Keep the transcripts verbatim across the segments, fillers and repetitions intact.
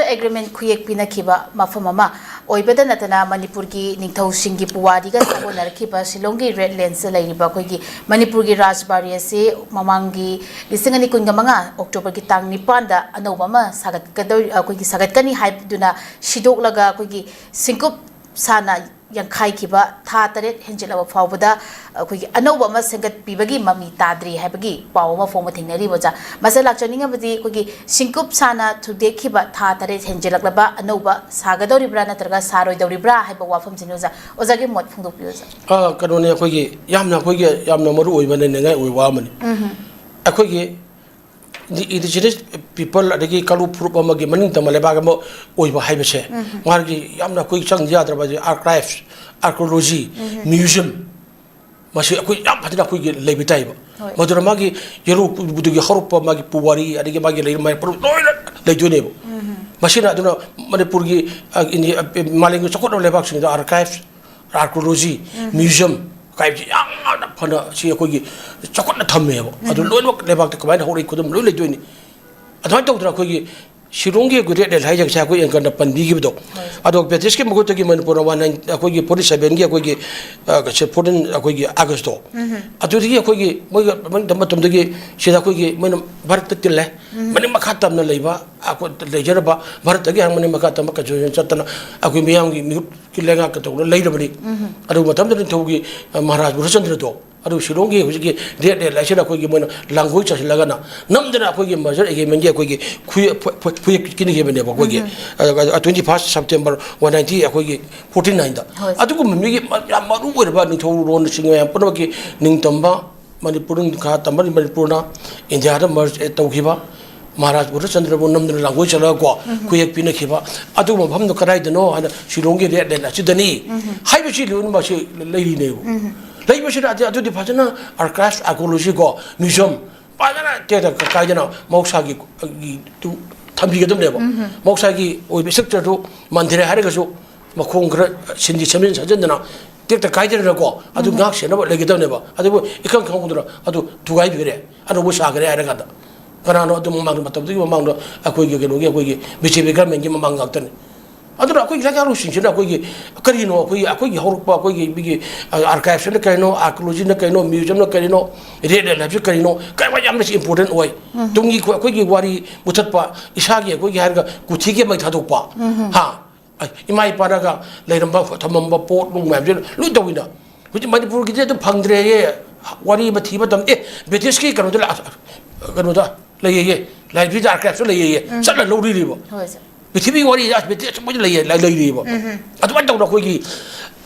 Agreement ꯈꯨꯌꯦꯛ ꯄꯤꯅꯈꯤꯕ ꯃꯐꯝ ꯑꯃ ꯑꯣꯏꯕꯗ ꯅꯠꯇꯅ, ꯃꯅꯤꯄꯨꯔꯒꯤ ꯅꯤꯡꯊꯧꯁꯤꯡꯒꯤ ꯄꯨꯋꯥꯔꯤꯒ ꯁꯥꯒꯣꯟꯅꯔꯛꯈꯤꯕ ꯁꯤꯂꯣꯡꯒꯤ ꯔꯦꯗ ꯂꯦꯟꯁꯇ ꯂꯩꯔꯤꯕ ꯑꯩꯈꯣꯏꯒꯤ ꯃꯅꯤꯄꯨꯔꯒꯤ ꯔꯥꯖꯕꯥꯔꯤ ꯑꯁꯤ ꯃꯃꯥꯡꯒꯤ ꯂꯤꯁꯤꯡ ꯑꯅꯤ ꯀꯨꯟꯒ ꯃꯉꯥ ꯑꯣꯛꯇꯣꯕꯔꯒꯤ ꯇꯥꯡ ꯅꯤꯄꯥꯟꯗ ꯑꯅꯧꯕ ꯑꯃ ꯁꯥꯒꯠꯀꯗꯧꯔꯤ, ꯑꯩꯈꯣꯏꯒꯤ ꯁꯥꯒꯠꯀꯅꯤ ꯍꯥꯏꯗꯨꯅ ꯁꯤꯗꯣꯛꯂꯒ, ꯑꯩꯈꯣꯏꯒꯤ ꯁꯤꯡꯀꯨꯞ ꯁꯥꯅ ꯌꯥꯡꯈꯥꯏꯈꯤꯕ ꯊꯥ ꯇꯔꯦꯠ ꯍꯦꯟꯖꯤꯜꯂꯕ ꯐꯥꯎꯕꯗ ꯑꯩꯈꯣꯏꯒꯤ ꯑꯅꯧꯕ ꯑꯃ ꯁꯦꯝꯒꯠꯄꯤꯕꯒꯤ ꯃꯃꯤ ꯇꯥꯗ꯭ꯔꯤ ꯍꯥꯏꯕꯒꯤ ꯄꯥꯎ ꯑꯃ ꯐꯣꯡꯕ ꯊꯦꯡꯅꯔꯤ, ꯑꯣꯖꯥ꯫ ꯃꯁꯤꯗ ꯂꯥꯛꯆꯅꯤꯡꯉꯕꯗꯤ, ꯑꯩꯈꯣꯏꯒꯤ ꯁꯤꯡꯀꯨꯞ ꯁꯥꯅ ꯊꯨꯗꯦꯛꯈꯤꯕ ꯊꯥ ꯇꯔꯦꯠ ꯍꯦꯟꯖꯤꯜꯂꯛꯂꯕ ꯑꯅꯧꯕ ꯁꯥꯒꯗꯧꯔꯤꯕ꯭ꯔꯥ ꯅꯠꯇ꯭ꯔꯒ ꯁꯥꯔꯣꯏꯗꯧꯔꯤꯕ꯭ꯔꯥ ꯍꯥꯏꯕ ꯋꯥꯐꯝꯁꯤꯅꯤ, ꯑꯣꯖꯥ꯫ ꯑꯣꯖꯥꯒꯤ ꯃꯣꯠ ꯐꯣꯡꯗꯣꯛꯄꯤꯌꯨ, ꯑꯣꯖꯥ꯫ ꯑ, ꯀꯩꯅꯣꯅꯦ, ꯑꯩꯈꯣꯏꯒꯤ ꯌꯥꯝꯅ, ꯑꯩꯈꯣꯏꯒꯤ ꯌꯥꯝꯅ ꯃꯔꯨ ꯑꯣꯏꯕ ꯅꯩꯅꯅꯤꯡꯉꯥꯏ ꯑꯣꯏꯕ ꯋꯥ ꯑꯃꯅꯤ꯫ ꯑꯩꯈꯣꯏꯒꯤ ꯏꯟꯗꯤꯖꯤꯅꯁ ꯄꯤꯄꯜ, ꯑꯗꯒꯤ ꯀꯥꯡꯂꯨꯞ ꯐꯨꯔꯨꯞ ꯑꯃꯒꯤ ꯃꯅꯤꯡ ꯇꯝꯕ ꯂꯩꯕꯥꯛ ꯑꯃ ꯑꯣꯏꯕ ꯍꯥꯏꯕꯁꯦ, ꯃꯥꯒꯤ ꯌꯥꯝꯅ ꯑꯩꯈꯣꯏ ꯆꯪꯗ ꯌꯥꯗ꯭ꯔꯕ ꯑꯥꯔꯀꯥꯏꯚꯁ, ꯑꯥꯔꯀꯤꯑꯣꯂꯣꯖꯤ, ꯃ꯭ꯌꯨꯖꯤꯌꯝ, ꯃꯁꯤ ꯑꯩꯈꯣꯏ ꯌꯥꯝ ꯐꯖꯅ ꯑꯩꯈꯣꯏꯒꯤ ꯂꯩꯕ ꯇꯥꯏꯕ꯫ ꯍꯣꯏ꯫ ꯃꯗꯨꯅ ꯃꯥꯒꯤ ꯌꯦꯔꯨ ꯀꯨꯕꯗꯨꯒꯤ ꯍꯧꯔꯛꯄ, ꯃꯥꯒꯤ ꯄꯨꯋꯥꯔꯤ, ꯑꯗꯒꯤ ꯃꯥꯒꯤ ꯂꯩꯔꯝꯕ ꯃꯌꯥꯝ ꯄꯨꯝꯅꯃꯛ ꯂꯣꯏꯅ ꯂꯩꯗꯣꯏꯅꯦꯕ꯫ ꯃꯁꯤꯅ ꯑꯗꯨꯅ ꯃꯅꯤꯄꯨꯔꯒꯤ, ꯑ, ꯏꯟꯗꯤ-, ꯑ, ꯃꯥꯂꯦꯝꯒꯤ ꯆꯥꯎꯈꯠꯂꯕ ꯂꯩꯕꯥꯛꯁꯤꯡꯗ ꯑꯥꯔꯀꯥꯏꯚꯁ, ꯑꯥꯔꯀꯤꯑꯣꯂꯣꯖꯤ, ꯃ꯭ꯌꯨꯖꯤꯌꯝ ꯀꯥꯏꯕꯁꯤ ꯌꯥꯝꯅ ꯐꯅ ꯁꯤ ꯑꯩꯈꯣꯏꯒꯤ ꯆꯥꯎꯈꯠꯅ ꯊꯝꯃꯦꯕ꯫ ꯑꯗꯨ ꯂꯣꯏꯅꯃꯛ ꯂꯩꯕꯥꯛꯇ ꯀꯃꯥꯏꯅ ꯍꯧꯔꯛꯏ ꯈꯨꯗꯝ ꯂꯣꯏ ꯂꯩꯗꯣꯏꯅꯤ꯫ ꯑꯗꯨꯃꯥꯏꯅ ꯇꯧꯗꯅ ꯑꯩꯈꯣꯏꯒꯤ ꯁꯤꯂꯣꯡꯒꯤ ꯒ꯭ꯔꯦꯠ ꯂꯦꯟ ꯍꯥꯏꯖꯒꯦ, ꯉꯁꯥꯏ ꯑꯩꯈꯣꯏ ꯑꯦꯡꯀꯔꯅ ꯄꯟꯕꯤꯈꯤꯕꯗꯣ꯫ ꯍꯣꯏ꯫ ꯑꯗꯣ ꯕ꯭ꯔꯤꯇꯤꯁꯀꯤ ꯃꯈꯨꯠꯇꯒꯤ ꯃꯅꯤꯄꯨꯔꯅ ꯋꯥꯟ ꯅꯥꯏꯟ, ꯑꯩꯈꯣꯏꯒꯤ ꯐꯣꯔꯇꯤ ꯁꯚꯦꯟꯒꯤ ꯑꯩꯈꯣꯏꯒꯤ, ꯑ, ꯁꯦ ꯐꯣꯔꯇꯤꯟ ꯑꯩꯈꯣꯏꯒꯤ ꯑꯥꯒꯁꯇꯣ, ꯑꯗꯨꯗꯒꯤ ꯑꯩꯈꯣꯏꯒꯤ ꯃꯣꯏꯒ ꯃꯇꯝꯗꯨꯗꯒꯤ ꯁꯤꯗ ꯑꯩꯈꯣꯏꯒꯤ ꯃꯣꯏꯅ ꯚꯥꯔꯠꯇ ꯇꯤꯜꯂꯦ꯫ ꯃꯅꯤꯡ ꯃꯈꯥ ꯇꯝꯅ ꯂꯩꯕ ꯑꯩꯈꯣꯏ ꯂꯩꯖꯔꯕ ꯚꯥꯔꯠꯇꯒꯤ ꯍꯥꯟꯅ ꯃꯅꯤꯡ ꯃꯈꯥ ꯇꯝꯕ ꯀꯩꯁꯨ ꯆꯠꯇꯅ ꯑꯩꯈꯣꯏ ꯃꯤꯌꯥꯝꯒꯤ ꯃꯤꯍꯨꯠꯀꯤ ꯂꯩꯉꯥꯛꯀ ꯇꯧꯗꯨꯅ ꯂꯩꯔꯕꯅꯤ꯫ ꯑꯗꯨ ꯃꯇꯝꯗꯨꯗ ꯅꯤꯡꯊꯧꯒꯤ, ꯑ, ꯃꯍꯥꯔꯥꯖ ꯒꯨꯔꯆꯟꯗ꯭ꯔꯗꯣ, ꯑꯗꯨ ꯁꯤꯂꯣꯡꯒꯤ ꯍꯧꯖꯤꯛꯀꯤ ꯔꯦꯠ ꯂꯦꯟ ꯍꯥꯏꯁꯤꯅ ꯑꯩꯈꯣꯏꯒꯤ ꯃꯣꯏꯅ ꯂꯥꯡꯒꯣꯏ ꯆꯥꯁꯤꯜꯂꯒꯅ ꯅꯝꯗꯅ ꯑꯩꯈꯣꯏꯒꯤ ꯃꯔꯖꯔ ꯑꯦꯒ꯭ꯔꯤꯃꯦꯟꯒꯤ ꯑꯩꯈꯣꯏꯒꯤ ꯈꯨꯌꯦꯛ, ꯈꯨ-, ꯈꯨ-, ꯈꯨꯌꯦꯛ ꯀꯤꯅꯈꯤꯕꯅꯦꯕ ꯑꯩꯈꯣꯏꯒꯤ, ꯑ, ꯑ, twenty first September one ninety ꯑꯩꯈꯣꯏꯒꯤ ꯐꯣꯔꯇꯤ ꯅꯥꯏꯟꯗ꯫ ꯍꯣꯏ꯫ ꯑꯗꯨꯒꯨꯝꯕ ꯃꯤꯒꯤ ꯃ-, ꯌꯥꯝ ꯃꯔꯨ ꯑꯣꯏꯔꯕ ꯅꯤꯡꯊꯧꯔꯣꯟꯁꯤꯡ ꯃꯌꯥꯝ ꯄꯨꯝꯅꯃꯛꯀꯤ ꯅꯤꯡꯇꯝꯕ ꯃꯅꯤꯄꯨꯔ ꯅꯤꯡꯈꯥ ꯇꯝꯕ ꯃꯅꯤꯄꯨꯔꯅ ꯏꯟꯗꯤꯌꯥꯗ ꯃꯔꯖ ꯇꯧꯈꯤꯕ ꯃꯍꯥꯔꯥꯖ ꯒꯨꯔꯆꯟꯗ꯭ꯔꯕꯨ ꯅꯝꯗꯨꯅ ꯂꯥꯡꯒꯣꯏ ꯆꯠꯂꯒꯀꯣ, ꯈꯨꯌꯦꯛ ꯄꯤꯅꯈꯤꯕ ꯑꯗꯨꯒꯨꯝꯕ ꯃꯐꯝꯗꯨ ꯀꯗꯥꯏꯗꯅꯣ ꯍꯥꯏꯅ ꯁꯤꯂꯣꯡꯒꯤ ꯔꯦꯠ ꯂꯦꯟ ꯑꯁꯤꯗꯅꯤ ꯍꯥꯏꯕꯁꯤ ꯂꯣꯏꯅꯃꯛꯁꯤ ꯂꯩꯔꯤꯅꯦꯕ꯫ ꯂꯩꯕꯁꯤꯗ ꯑꯗꯨ-, ꯑꯗꯨꯗꯤ ꯐꯖꯅ ꯑꯥꯔꯀꯥꯏꯚꯁ, ꯑꯥꯔꯀꯤꯑꯣꯂꯣꯖꯤ ꯀꯣ, ꯃ꯭ꯌꯨꯖꯤꯌꯝ ꯐꯖꯅ ꯇꯦꯛꯇ ꯀꯥꯏꯗꯅ ꯃꯍꯧꯁꯥꯒꯤ, ꯒꯤ-, ꯇꯨ ꯊꯝꯕꯤꯒꯗꯕꯅꯦꯕ꯫ ꯃꯍꯧꯁꯥꯒꯤ ꯑꯣꯏꯕ ꯏꯁꯇ꯭ꯔꯛꯆꯔꯗꯨ ꯃꯟꯗꯤꯔ ꯍꯥꯏꯔꯒꯁꯨ ꯃꯈꯣꯡ ꯈꯔ ꯁꯤꯟꯗꯤ ꯁꯦꯝꯖꯤꯟ ꯁꯥꯖꯤꯟꯗꯅ ꯇꯦꯛꯇ ꯀꯥꯏꯗꯅꯀꯣ ꯑꯗꯨ ꯉꯥꯛ ꯁꯦꯟꯅꯕ ꯂꯩꯒꯗꯕꯅꯦꯕ꯫ ꯑꯗꯨꯕꯨ ꯏꯈꯪ ꯈꯪꯍꯧꯗꯅ ꯑꯗꯨ ꯊꯨꯒꯥꯏꯕꯤꯈ꯭ꯔꯦ, ꯑꯅꯧꯕ ꯁꯥꯈ꯭ꯔꯦ ꯍꯥꯏꯔꯀꯥꯟꯗ꯫ ꯀꯅꯥꯅꯣ ꯑꯗꯨ ꯃꯃꯥꯡꯗ, ꯃꯇꯝꯗꯨꯒꯤ ꯃꯃꯥꯡꯗ ꯑꯩꯈꯣꯏꯒꯤ ꯀꯩꯅꯣꯒꯤ, ꯑꯩꯈꯣꯏꯒꯤ ꯕꯤ ꯖꯦ ꯄꯤ ꯒꯔꯃꯦꯟꯒꯤ ꯃꯃꯥꯡ ꯉꯥꯛꯇꯅꯤ꯫ ꯑꯗꯨꯅ ꯑꯩꯈꯣꯏꯒꯤ ꯂꯥꯏꯔꯤꯛ ꯂꯥꯏꯁꯨꯁꯤꯡꯁꯤꯅ ꯑꯩꯈꯣꯏꯒꯤ ꯀꯔꯤꯅꯣ, ꯑꯩꯈꯣꯏꯒꯤ, ꯑꯩꯈꯣꯏꯒꯤ ꯍꯧꯔꯛꯄ ꯑꯩꯈꯣꯏꯒꯤ ꯃꯤꯒꯤ ꯑꯥꯔꯀꯥꯏꯞꯁꯤꯅ ꯀꯔꯤꯅꯣ, ꯑꯥꯔꯀꯤꯑꯣꯂꯣꯖꯤꯅ ꯀꯔꯤꯅꯣ, ꯃ꯭ꯌꯨꯖꯤꯌꯝꯅ ꯀꯔꯤꯅꯣ, ꯔꯦꯠ ꯂꯦꯟ ꯍꯥꯏꯕꯁꯤ ꯀꯔꯤꯅꯣ, ꯀꯔꯝꯕ ꯌꯥꯝꯅ ꯏꯝꯄꯣꯔꯇꯦꯟ ꯑꯣꯏ꯫ ꯇꯨꯡꯒꯤ ꯑꯩꯈꯣꯏ-, ꯑꯩꯈꯣꯏꯒꯤ ꯋꯥꯔꯤ ꯃꯨꯊꯠꯄ, ꯏꯁꯥꯒꯤ ꯑꯩꯈꯣꯏꯒꯤ ꯍꯥꯏꯔꯒ ꯀꯨꯊꯤꯒꯤ ꯃꯩ ꯊꯥꯗꯣꯛꯄ꯫ ꯍꯥ? ꯑꯩ, ꯏꯃꯥ ꯏꯄꯥꯅꯒ ꯂꯩꯔꯝꯕ, ꯊꯝꯃꯝꯕ ꯄꯣꯠ ꯅꯨꯡ ꯃꯌꯥꯝꯁꯦ ꯂꯣꯏ ꯇꯧꯋꯤꯅ꯫ ꯍꯧꯖꯤꯛ ꯃꯅꯤꯄꯨꯔꯒꯤꯗꯤ ꯑꯗꯨ ꯐꯪꯗ꯭ꯔꯦꯌꯦ꯫ ꯋꯥꯔꯤ ꯑꯃ ꯊꯤꯕ ꯃꯇꯝꯗ, ꯑꯦ, ꯕ꯭ꯔꯤꯇꯤꯁꯀꯤ ꯀꯩꯅꯣꯗ ꯂꯥꯛ-, ꯀꯩꯅꯣꯗ ꯂꯩꯌꯦꯌꯦ, ꯂꯥꯏꯕ꯭ꯔꯤꯗ, ꯑꯥꯔꯀꯥꯏꯞꯁꯇ ꯂꯩꯌꯦꯌꯦ꯫ ꯆꯠꯂ ꯂꯧꯔꯤꯕ꯫ ꯍꯣꯏ, ꯁꯥꯔ꯫ ꯄ꯭ꯔꯤꯊꯤꯕꯤꯒꯤ ꯋꯥꯔꯤ, ꯑꯁ, ꯕ꯭ꯔꯤꯇꯤꯁ ꯃꯣꯏꯗ ꯂꯩꯌꯦ, ꯂꯩ-, ꯂꯩꯔꯤꯕ꯫ ꯑꯗꯨꯃꯥꯏꯅ ꯇꯧꯗꯅ ꯑꯩꯈꯣꯏꯒꯤ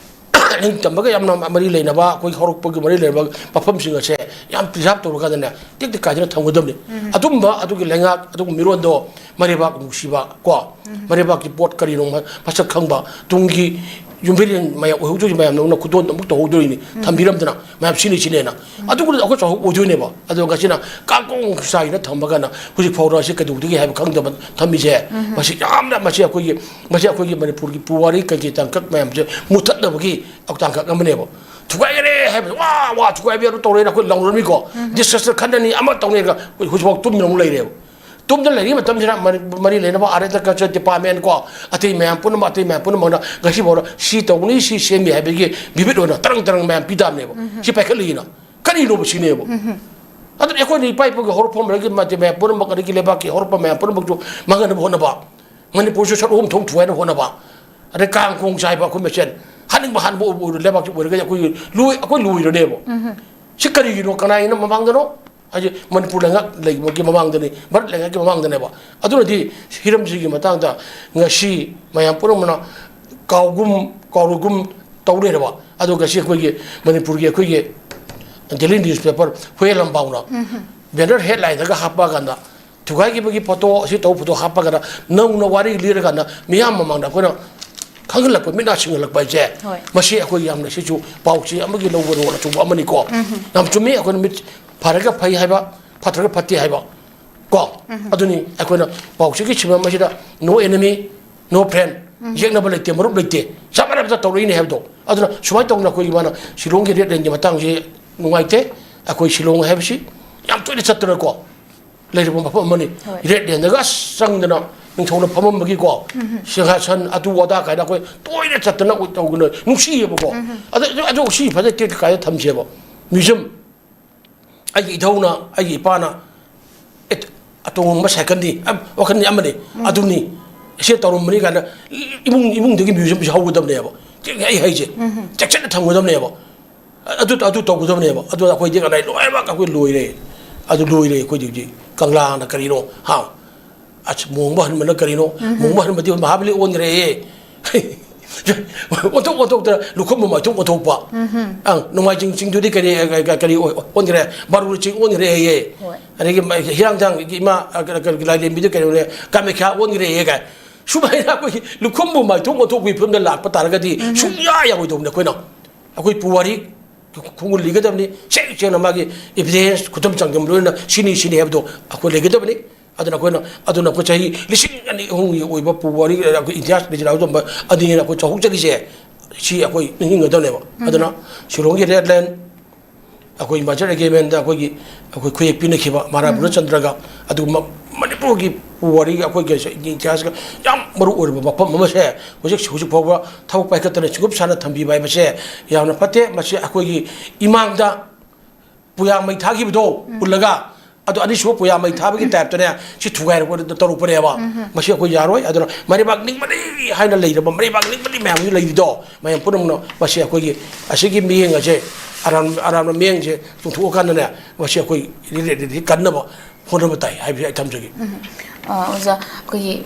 ꯅꯤꯡꯇꯝꯕꯒ ꯌꯥꯝꯅ ꯃꯔꯤ ꯂꯩꯅꯕ, ꯑꯩꯈꯣꯏ ꯍꯧꯔꯛꯄꯒꯤ ꯃꯔꯤ ꯂꯩꯅꯕ ꯃꯐꯝꯁꯤꯡ ꯑꯁꯦ ꯌꯥꯝ ꯄ꯭ꯔꯤꯖꯥꯕ ꯇꯧꯔꯀꯥꯟꯗꯅꯦ, ꯇꯦꯛꯇ ꯀꯥꯏꯗꯅ ꯊꯝꯒꯗꯕꯅꯤ꯫ ꯑꯗꯨꯝꯕ ꯑꯗꯨꯒꯤ ꯂꯩꯉꯥꯛ, ꯑꯗꯨꯒꯨꯝꯕ ꯃꯤꯔꯣꯟꯗꯣ, ꯃꯔꯩꯕꯥꯛ ꯅꯨꯡꯁꯤꯕ ꯀꯣ, ꯃꯔꯩꯕꯥꯛꯀꯤ ꯄꯣꯠ ꯀꯔꯤꯅꯣ ꯃ-, ꯃꯁꯛ ꯈꯪꯕ, ꯇꯨꯡꯒꯤ ꯌꯨꯝꯕꯤꯔꯦꯟ ꯃꯌꯥꯝ ꯑꯣꯏꯍꯧꯗꯣꯏꯁꯤ ꯃꯌꯥꯝꯅ ꯈꯨꯗꯣꯟ ꯑꯃꯨꯛ ꯇꯧꯍꯧꯗꯣꯏꯅꯤ, ꯊꯝꯕꯤꯔꯝꯗꯅ ꯃꯌꯥꯝ ꯁꯤꯅꯤ ꯁꯤꯅꯦꯅ꯫ ꯑꯗꯨꯒꯨꯝꯕꯗꯤ ꯑꯩꯈꯣꯏ ꯆꯥꯎꯍꯧ ꯑꯣꯏꯗꯣꯏꯅꯦꯕ꯫ ꯑꯗꯣ ꯉꯁꯤꯅ ꯀꯥꯡꯀꯣꯡ ꯆꯥꯏꯅ ꯊꯝꯃꯒꯅ ꯍꯧꯖꯤꯛ ꯐꯥꯎꯗ ꯑꯁꯤ ꯀꯩꯗꯧꯗꯒꯦ ꯍꯥꯏꯕ ꯈꯪꯗꯕ ꯊꯝꯃꯤꯁꯦ, ꯃꯁꯤ ꯌꯥꯝꯅ, ꯃꯁꯤ ꯑꯩꯈꯣꯏꯒꯤ, ꯃꯁꯤ ꯑꯩꯈꯣꯏꯒꯤ ꯃꯅꯤꯄꯨꯔꯒꯤ ꯄꯨꯋꯥꯔꯤ ꯀꯩꯀꯩ ꯇꯥꯡꯀꯛ ꯃꯌꯥꯝꯁꯦ ꯃꯨꯊꯠꯅꯕꯒꯤ ꯇꯥꯡꯀꯛ ꯑꯃꯅꯦꯕ꯫ ꯊꯨꯒꯥꯏꯈ꯭ꯔꯦ ꯍꯥꯏꯕꯗ ꯋꯥ ꯋꯥ ꯊꯨꯒꯥꯏꯕ ꯌꯥꯕ ꯇꯧꯔꯦꯅ ꯑꯩꯈꯣꯏ ꯂꯥꯎꯅꯔꯝꯃꯤꯀꯣ꯫ ꯗꯤꯁꯀꯁꯟ ꯈꯟꯅꯅꯤ ꯑꯃ ꯇꯧꯅꯤꯒ ꯑꯩꯈꯣꯏ ꯍꯧꯖꯤꯛꯐꯥꯎ ꯇꯨꯝꯗꯅ ꯑꯃꯨꯛ ꯂꯩꯔꯦꯕ꯫ ꯇꯨꯝꯗꯅ ꯂꯩꯔꯤꯉꯩ ꯃꯇꯝꯁꯤꯗ ꯃꯅꯤ-, ꯃꯔꯤ ꯂꯩꯅꯕ ꯑꯥꯔꯠ ꯑꯦꯟ ꯀꯜꯆꯔ ꯗꯤꯄꯥꯔꯠꯃꯦꯟ ꯀꯣ, ꯑꯇꯩ ꯃꯌꯥꯝ ꯄꯨꯝꯅꯃꯛ, ꯑꯇꯩ ꯃꯌꯥꯝ ꯄꯨꯝꯅꯃꯛꯅ ꯉꯁꯤ ꯐꯥꯎꯗ ꯁꯤ ꯇꯧꯅꯤ, ꯁꯤ ꯁꯦꯝꯃꯤ ꯍꯥꯏꯕꯒꯤ ꯕꯤꯕꯤꯠ ꯑꯣꯏꯅ ꯇꯔꯪ ꯇꯔꯪ ꯃꯌꯥꯝ ꯄꯤꯗꯕꯅꯦꯕ꯫ ꯁꯤ ꯄꯥꯏꯈꯠꯂꯛꯏꯅ꯫ ꯀꯔꯤꯅꯣꯕ ꯁꯤꯅꯦꯕ? ꯑꯗꯨꯅ ꯑꯩꯈꯣꯏꯅ ꯏꯄꯥ ꯏꯄꯨꯒꯤ ꯍꯧꯔꯛꯐꯝ ꯂꯩꯔꯒ ꯃꯇꯦ ꯃꯌꯥꯝ ꯄꯨꯝꯅꯃꯛ, ꯑꯗꯒꯤ ꯂꯩꯕꯥꯛꯀꯤ ꯍꯧꯔꯛꯄ ꯃꯌꯥꯝ ꯄꯨꯝꯅꯃꯛꯁꯨ ꯃꯥꯡꯍꯟꯅꯕ ꯍꯣꯠꯅꯕ, ꯃꯅꯤꯄꯨꯔꯁꯨ ꯁꯔꯨꯛ ꯑꯍꯨꯝ ꯊꯣꯛꯅ ꯊꯨꯒꯥꯏꯅꯕ ꯍꯣꯠꯅꯕ, ꯑꯗꯩ ꯀꯥꯡ ꯈꯣꯡ ꯆꯥꯏꯕ ꯑꯩꯈꯣꯏ ꯃꯁꯦꯟ, ꯍꯥꯠꯅꯤꯡꯕ ꯍꯥꯠꯅꯕ ꯑꯣꯏꯔꯣ, ꯂꯩꯕꯥꯛꯁꯤ ꯑꯣꯏꯔꯒꯗꯤ ꯑꯩꯈꯣꯏꯒꯤ ꯂꯣꯏ-, ꯑꯩꯈꯣꯏ ꯂꯣꯏꯔꯅꯦꯕ꯫ ꯁꯤ ꯀꯔꯤꯒꯤꯅꯣ, ꯀꯅꯥꯒꯤꯅ ꯃꯃꯥꯡꯗꯅꯣ? ꯍꯥꯏꯗꯤ ꯃꯅꯤꯄꯨꯔ ꯂꯩꯉꯥꯛ ꯂꯩꯕꯒꯤ ꯃꯃꯥꯡꯗꯅꯤ, ꯚꯥꯔꯠ ꯂꯩꯉꯥꯛꯀꯤ ꯃꯃꯥꯡꯗꯅꯦꯕ꯫ ꯑꯗꯨꯅꯗꯤ ꯍꯤꯔꯝꯁꯤꯒꯤ ꯃꯇꯥꯡꯗ ꯉꯁꯤ ꯃꯌꯥꯝ ꯄꯨꯝꯅꯃꯛꯅ ꯀꯥꯎꯒꯨꯝ ꯀꯥꯎꯔꯒꯨꯝ ꯇꯧ ꯂꯩꯔꯕ꯫ ꯑꯗꯣ ꯉꯁꯤ ꯑꯩꯈꯣꯏꯒꯤ ꯃꯅꯤꯄꯨꯔꯒꯤ ꯑꯩꯈꯣꯏꯒꯤ daily newspaper Huiyen ꯂꯥꯟꯄꯥꯎꯅ banner ꯍꯦꯗꯂꯥꯏꯟꯗꯒ ꯍꯥꯞꯄꯛꯑꯀꯥꯟꯗ ꯊꯨꯒꯥꯏꯈꯤꯕꯒꯤ photo, ꯑꯁꯤ ꯇꯧꯕ ꯐꯣꯇꯣ ꯍꯥꯞꯄꯒꯅ ꯅꯧꯅ ꯋꯥꯔꯤ ꯂꯤꯔꯀꯥꯟꯗ ꯃꯤꯌꯥꯝ ꯃꯃꯥꯡꯗ ꯑꯩꯈꯣꯏꯅ ꯈꯪꯍꯜꯂꯛꯄ, ꯃꯤꯠ ꯅꯥ ꯁꯤꯡꯍꯜꯂꯛꯄ ꯍꯥꯏꯁꯦ, ꯍꯣꯏ꯫ ꯃꯁꯤ ꯑꯩꯈꯣꯏ ꯌꯥꯝꯅ, ꯁꯤꯁꯨ ꯄꯥꯎꯆꯦ ꯑꯃꯒꯤ ꯂꯧꯕ ꯔꯣꯜ ꯑꯆꯧꯕ ꯑꯃꯅꯤꯀꯣ꯫ ꯌꯥꯝ ꯆꯨꯝꯃꯤ꯫ ꯑꯩꯈꯣꯏꯅ ꯃꯤꯠ ꯐꯔꯒ ꯐꯩ ꯍꯥꯏꯕ, ꯐꯠꯇ꯭ꯔꯒ ꯐꯠꯇꯦ ꯍꯥꯏꯕ ꯀꯣ꯫ ꯑꯗꯨꯅꯤ ꯑꯩꯈꯣꯏꯅ ꯄꯥꯎꯆꯦꯒꯤ ꯁꯤꯟꯐꯝ ꯑꯁꯤꯗ no enemy, no friend, ꯌꯦꯛꯅꯕ ꯂꯩꯇꯦ, ꯃꯔꯨꯞ ꯂꯩꯇꯦ, ꯆꯞ ꯃꯥꯟꯅꯕꯗ ꯇꯧꯔꯛꯏꯅꯦ ꯍꯥꯏꯕꯗꯣ꯫ ꯑꯗꯨꯅ ꯁꯨꯃꯥꯏꯅ ꯇꯧꯗꯅ ꯑꯩꯈꯣꯏꯒꯤ ꯃꯥꯅ ꯁꯤꯂꯣꯡꯒꯤ ꯔꯦꯠ ꯂꯦꯟꯒꯤ ꯃꯇꯥꯡꯁꯤ ꯅꯨꯡꯉꯥꯏꯇꯦ꯫ ꯑꯩꯈꯣꯏ ꯁꯤꯂꯣꯡ ꯍꯥꯏꯕꯁꯤ ꯌꯥꯝ ꯇꯣꯏꯅ ꯆꯠꯇꯅꯀꯣ, ꯂꯩꯔꯕ ꯃꯐꯝ ꯑꯃꯅꯤ꯫ ꯍꯣꯏ꯫ Red Land ꯒ ꯑꯁ ꯆꯪꯗꯅ ꯅꯤꯡꯊꯧꯅ ꯐꯝꯃꯝꯕꯒꯤ ꯀꯣ ꯁꯤꯡꯍꯥꯁꯟ ꯑꯗꯨ ꯑꯗꯥ ꯀꯥꯏꯅ ꯑꯩꯈꯣꯏ ꯇꯣꯏꯅ ꯆꯠꯇꯅ ꯇꯧꯗꯅ ꯅꯨꯡꯁꯤꯌꯦꯕꯀꯣ꯫ ꯑꯗ ꯑꯗꯨ ꯁꯤ ꯐꯖꯅ ꯇꯦꯛꯇ ꯀꯥꯏꯅ ꯊꯝꯁꯦꯕ꯫ Museum ꯑꯩꯒꯤ ꯏꯙꯧꯅ, ꯑꯩꯒꯤ ꯏꯄꯥꯅ, "ꯑꯦ, ꯑꯇꯣꯡꯕ ꯁꯥꯏꯀꯜꯗꯤ ꯑꯝ, ꯋꯥꯈꯜꯗꯤ ꯑꯃꯅꯤ, ꯑꯗꯨꯅꯤ, ꯁꯤ ꯇꯧꯔꯝꯕꯅꯤ" ꯀꯥꯏꯅ ꯏꯃꯨꯡ ꯏꯃꯨꯡꯗꯒꯤ museum ꯁꯦ ꯍꯧꯒꯗꯕꯅꯦꯕ꯫ ꯑꯩ ꯍꯥꯏꯁꯦ ꯆꯦꯛꯁꯤꯟꯅ ꯊꯝꯒꯗꯕꯅꯦꯕ꯫ ꯑꯗꯨ ꯑꯗꯨ ꯇꯧꯒꯗꯕꯅꯦꯕ꯫ ꯑꯗꯨ ꯑꯩꯈꯣꯏꯗꯤ ꯀꯅꯥꯏ ꯂꯣꯏꯅꯃꯛ ꯑꯩꯈꯣꯏ ꯂꯣꯏꯔꯦ꯫ ꯑꯗꯨ ꯂꯣꯏꯔꯦ ꯑꯩꯈꯣꯏꯗꯤ ꯍꯧꯖꯤꯛ꯫ ꯀꯪꯂꯥꯅ ꯀꯔꯤꯅꯣ? ꯍꯥ? ꯑꯁ, ꯃꯣꯡꯕ ꯍꯟꯕꯅ ꯀꯔꯤꯅꯣ? ꯃꯣꯡꯕ ꯍꯟꯕꯗꯤ ꯃꯍꯥꯕꯂꯤ ꯑꯣꯟꯈ꯭ꯔꯦ꯫ ꯑꯣꯟꯊꯣꯛ ꯑꯣꯟꯊꯣꯛꯇꯅ ꯂꯨꯈꯝꯕꯨ ꯃꯥꯏꯊꯣꯡ ꯑꯣꯟꯊꯣꯛꯄ꯫ ꯑꯪ, ꯅꯣꯡꯃꯥꯏꯖꯤꯡ ꯆꯤꯡꯗꯨꯗꯤ ꯀꯔꯤ, ꯀꯔꯤ ꯑꯣꯟꯈ꯭ꯔꯦ? ꯕꯥꯔꯨꯅꯤ ꯆꯤꯡ ꯑꯣꯟꯈ꯭ꯔꯦ ꯍꯥꯏꯌꯦ꯫ ꯍꯣꯏ꯫ ꯑꯗꯒꯤ ꯍꯤꯌꯥꯡꯊꯥꯡꯒꯤ ꯏꯃꯥ, ꯑ, ꯀ-, ꯀ-, ꯂꯥꯏꯔꯦꯝꯕꯤꯗꯨ ꯀꯩꯅꯣꯅꯦ, ꯀꯥꯃꯦꯈ꯭ꯌꯥ ꯑꯣꯟꯈ꯭ꯔꯦ ꯍꯥꯏꯌꯦ ꯀꯥꯏ꯫ ꯁꯨꯃꯥꯏꯅ ꯑꯩꯈꯣꯏꯒꯤ ꯂꯨꯈꯝꯕꯨ ꯃꯥꯏꯊꯣꯡ ꯑꯣꯟꯊꯣꯛꯄꯒꯤ ꯐꯤꯕꯝꯗ ꯂꯥꯛꯄ ꯇꯥꯔꯒꯗꯤ ꯁꯨꯡꯌꯥ ꯌꯥꯔꯣꯏꯗꯧꯕꯅꯤ꯫ ꯑꯩꯈꯣꯏꯅ ꯑꯩꯈꯣꯏ ꯄꯨꯋꯥꯔꯤ ꯈꯣꯡꯒꯨꯜ ꯂꯤꯒꯗꯕꯅꯤ꯫ ꯁꯦꯡ ꯁꯦꯡꯅ ꯃꯥꯒꯤ evidence ꯈꯨꯗꯝ ꯆꯥꯡꯗꯝ ꯂꯣꯏꯅ ꯁꯤꯅꯤ ꯁꯤꯅꯤ ꯍꯥꯏꯕꯗꯣ ꯑꯩꯈꯣꯏ ꯂꯩꯒꯗꯕꯅꯤ꯫ ꯑꯗꯨꯅ ꯑꯩꯈꯣꯏꯅ, ꯑꯗꯨꯅ ꯑꯩꯈꯣꯏ ꯆꯍꯤ ꯂꯤꯁꯤꯡ ꯑꯅꯤ ꯑꯍꯨꯝꯒꯤ ꯑꯣꯏꯕ ꯄꯨꯋꯥꯔꯤ, ꯑꯩꯈꯣꯏ ꯏꯇꯤꯍꯥꯁ ꯂꯩꯖꯅꯥ ꯇꯝꯕ ꯑꯅꯤꯅ ꯑꯩꯈꯣꯏ ꯆꯍꯨꯝ ꯆꯠꯂꯤꯁꯦ, ꯁꯤ ꯑꯩꯈꯣꯏ ꯅꯤꯡꯁꯤꯡꯒꯗꯕꯅꯦꯕ꯫ ꯑꯗꯨꯅ ꯁꯤꯂꯣꯡꯒꯤ Red Land, ꯑꯩꯈꯣꯏ merger agreement ꯗ ꯑꯩꯈꯣꯏꯒꯤ, ꯑꯩꯈꯣꯏ ꯈꯨꯌꯦꯛ ꯄꯤꯅꯈꯤꯕ ꯃꯍꯥꯔꯥꯖ ꯄꯨꯔꯅꯆꯟꯗ꯭ꯔꯒ, ꯑꯗꯨꯒꯨꯝꯕ ꯃꯅꯤꯄꯨꯔꯒꯤ ꯄꯨꯋꯥꯔꯤꯒꯤ ꯑꯩꯈꯣꯏꯒꯤ ꯏꯇꯤꯍꯥꯁꯀ ꯌꯥꯝ ꯃꯔꯨ ꯑꯣꯏꯔꯕ ꯃꯐꯝ ꯑꯃꯁꯦ ꯍꯧꯖꯤꯛ, ꯍꯧꯖꯤꯛ ꯐꯥꯎꯕ ꯊꯕꯛ ꯄꯥꯏꯈꯠꯇꯅ ꯆꯤꯡꯒꯨꯞ ꯁꯥꯟꯅ ꯊꯝꯕꯤꯕ ꯍꯥꯏꯕꯁꯦ ꯌꯥꯝꯅ ꯐꯠꯇꯦ꯫ ꯃꯁꯤ ꯑꯩꯈꯣꯏꯒꯤ ꯏꯃꯥꯡꯗ ꯄꯨꯌꯥ ꯃꯩ ꯊꯥꯈꯤꯕꯗꯣ ꯄꯨꯜꯂꯒ, ꯑꯗꯣ ꯑꯅꯤꯁꯨꯕ ꯄꯨꯌꯥ ꯃꯩ ꯊꯥꯕꯒꯤ type ꯇꯅꯦ ꯁꯤ ꯊꯨꯒꯥꯏꯔꯛꯄ ꯇꯧꯔꯛꯄꯅꯦꯕ꯫ ꯃꯁꯤ ꯑꯩꯈꯣꯏ ꯌꯥꯔꯣꯏ꯫ ꯑꯗꯨꯅ ꯃꯔꯩꯕꯥꯛ ꯅꯤꯡꯕꯅꯤ ꯍꯥꯏꯅ ꯂꯩꯔꯕ ꯃꯔꯩꯕꯥꯛ ꯅꯤꯡꯕꯅꯤ ꯃꯌꯥꯝꯁꯨ ꯂꯩꯔꯤꯗꯣ, ꯃꯌꯥꯝ ꯄꯨꯝꯅꯃꯛꯅ ꯃꯁꯤ ꯑꯩꯈꯣꯏꯒꯤ ꯑꯁꯤꯒꯤ ꯃꯤꯠꯌꯦꯡ ꯑꯁꯦ, ꯑꯔꯥꯟ-, ꯑꯔꯥꯟꯕ ꯃꯤꯠꯌꯦꯡꯁꯦ ꯆꯨꯝꯊꯣꯛꯑꯀꯥꯟꯗꯅꯦ, ꯃꯁꯤ ꯑꯩꯈꯣꯏ ꯀꯟꯅꯕ ꯍꯣꯠꯅꯕ ꯇꯥꯏ ꯍꯥꯏꯕꯁꯦ ꯑꯩ ꯊꯝꯖꯒꯦ꯫ ꯑ, ꯑꯣꯖꯥ, ꯑꯩꯈꯣꯏꯒꯤ